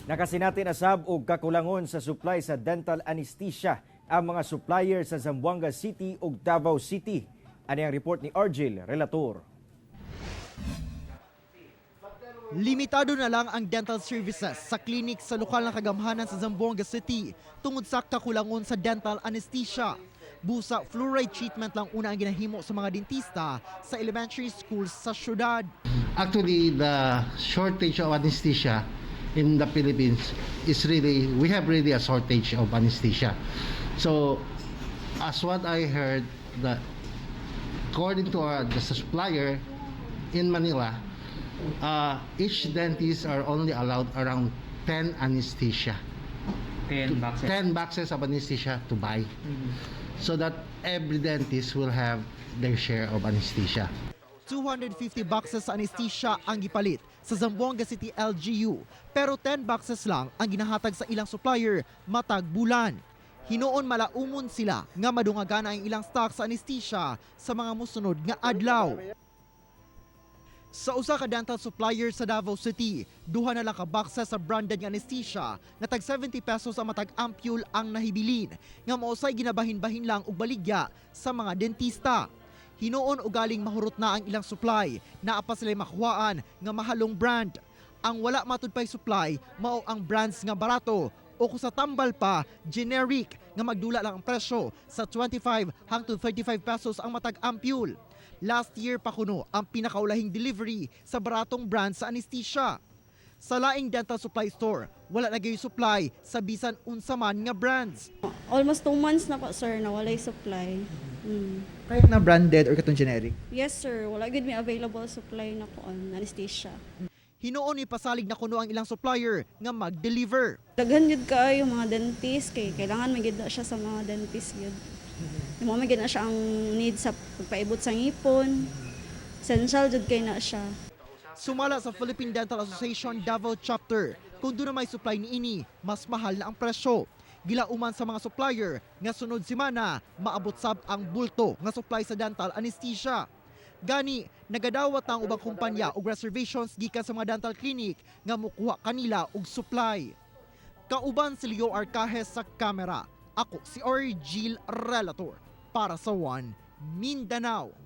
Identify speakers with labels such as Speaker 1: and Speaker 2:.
Speaker 1: Nakasinati na sab og kakulangon sa supply sa dental anesthesia ang mga supplier sa Zamboanga City ug Davao City. Ani ang report ni Argel Relator.
Speaker 2: Limitado na lang ang dental services sa clinic sa lokal na kagamhanan sa Zamboanga City tungod sa kakulangon sa dental anesthesia. Busa fluoride treatment lang una ang ginahimo sa mga dentista sa elementary schools sa syudad.
Speaker 3: Actually, the shortage of anesthesia in the Philippines is really, we have really a shortage of anesthesia. So, as what I heard, that according to the supplier in Manila, each dentist are only allowed around 10 anesthesia.
Speaker 4: 10 boxes.
Speaker 3: 10 boxes of anesthesia to buy. So that every dentist will have their share of anesthesia.
Speaker 2: 250 boxes sa anesthesia ang gipalit sa Zamboanga City LGU, pero 10 boxes lang ang ginahatag sa ilang supplier matag bulan. Hinuon malaumon sila nga madungagan ang ilang stock sa anesthesia sa mga musunod nga adlaw. Sa usa ka dental supplier sa Davao City, duha na lang ka boxes sa branded nga anesthesia nga tag 70 pesos ang matag ampule ang nahibilin, nga mausay ginabahin-bahin lang og baligya sa mga dentista. Hinuon ugaling mahurot na ang ilang supply, naa pa sila makuhaan nga mahalong brand. Ang wala matud pay supply mao ang brands nga barato o kung sa tambal pa, generic nga magdula lang ang presyo sa 25 hangtod 35 pesos ang matag ampule. Last year pa kuno ang pinakaulahing delivery sa baratong brand sa anesthesia. Sa laing dental supply store, wala na gyud supply sa bisan unsa man nga brands.
Speaker 5: Almost 2 months na po, sir, na walay supply.
Speaker 2: Kahit na branded or katong generic?
Speaker 5: Yes, sir. Wala gud may available supply na kuan anesthesia.
Speaker 2: Hinuon ipasalig na kuno ang ilang supplier nga mag-deliver.
Speaker 5: Daghan gyud kaayo mga dentist kay kailangan man gyud na siya sa mga dentist gyud. Mao man gyud na siya ang need sa pagpaibot sa ngipon. Essential jud kay na siya.
Speaker 2: Sumala sa Philippine Dental Association Davao Chapter, kung duna may supply niini, mas mahal na ang presyo. Gilauman sa mga supplier nga sunod semana maabot sab ang bulto nga supply sa dental anesthesia. Gani, nagadawat na ang ubang kumpanya og reservations gikan sa mga dental clinic nga mukuha kanila og supply. Kauban si Leo Arcajes sa kamera. Ako si Orgil Relator para sa One Mindanao.